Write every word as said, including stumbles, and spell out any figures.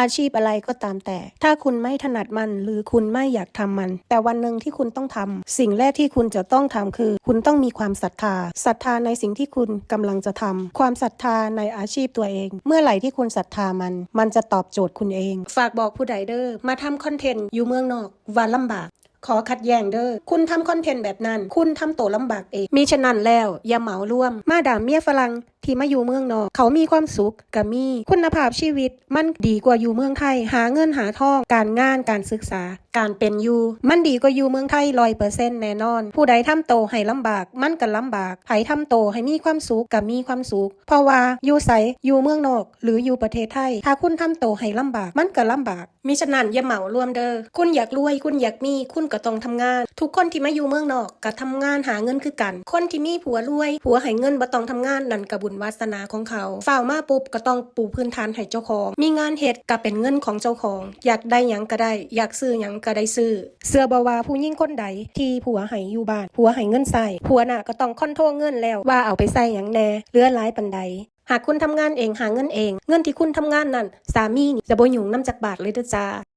อาชีพอะไรก็ตามแต่ ถ้าคุณไม่ถนัดมัน หรือคุณไม่อยากทำมัน แต่วันหนึ่งที่คุณต้องทำ สิ่งแรกที่คุณจะต้องทำคือ คุณต้องมีความศรัทธา ศรัทธาในสิ่งที่คุณกำลังจะทำ ความศรัทธาในอาชีพตัวเอง เมื่อไหร่ที่คุณศรัทธามัน มันจะตอบโจทย์คุณเอง ฝากบอกผู้ใดเด้อ มาทำคอนเทนต์อยู่เมืองนอก ว่าลำบาก ขอขัดแย้งเด้อ คุณทำคอนเทนต์แบบนั้น คุณทำโตลำบากเอง มิฉะนั้นแล้ว อย่าเหมารวม มาดามเมียฝรั่งที่มาอยู่เมืองนอก เขามีความสุขก็มี คุณภาพชีวิตมันดีกว่าอยู่เมืองไทย หาเงินหาทอง การงาน การศึกษา การเป็นอยู่ มันดีกว่าอยู่เมืองไทยร้อยเปอร์เซ็นต์แน่นอน ผู้ใดทำโตให้ลำบาก มันก็ลำบาก ไผทำโตให้มีความสุขก็มีความสุข เพราะว่าอยู่ไส อยู่เมืองนอก หรืออยู่ประเทศไทย ถ้าคุณทำโตให้ลำบาก มันก็ลำบาก มิฉะนั้นอย่าเหมารวมเด้อ คุณอยากรวย คุณอยากมี คุณก็ต้องทำงาน ทุกคนที่มาอยู่เมืองนอกก็ทำงานหาเงินคือกัน คนที่มีผัวรวย ผัวให้เงินบ่ต้องทำงาน นั่นก็บุญวาสนาของเขา ฟ้าวมาปุ๊บก็ต้องปูพื้นฐานให้เจ้าของ มีงานเฮ็ดก็เป็นเงินของเจ้าของ อยากได้หยังก็ได้ อยากซื้อหยังก็ได้ซื้อ เชื่อบ่ว่าผู้หญิงคนใดที่ผัวให้อยู่บ้าน ผัวให้เงินใช้ ผัวน่ะก็ต้องคอนโทรลเงินแล้วว่าเอาไปใช้หยังแน่ เหลือหลายปานใด หากคุณทำงานเอง หาเงินเอง เงินที่คุณทำงานนั่น สามีนี่จะบ่ยุ่งนำจักบาทเลยเด้อจ้า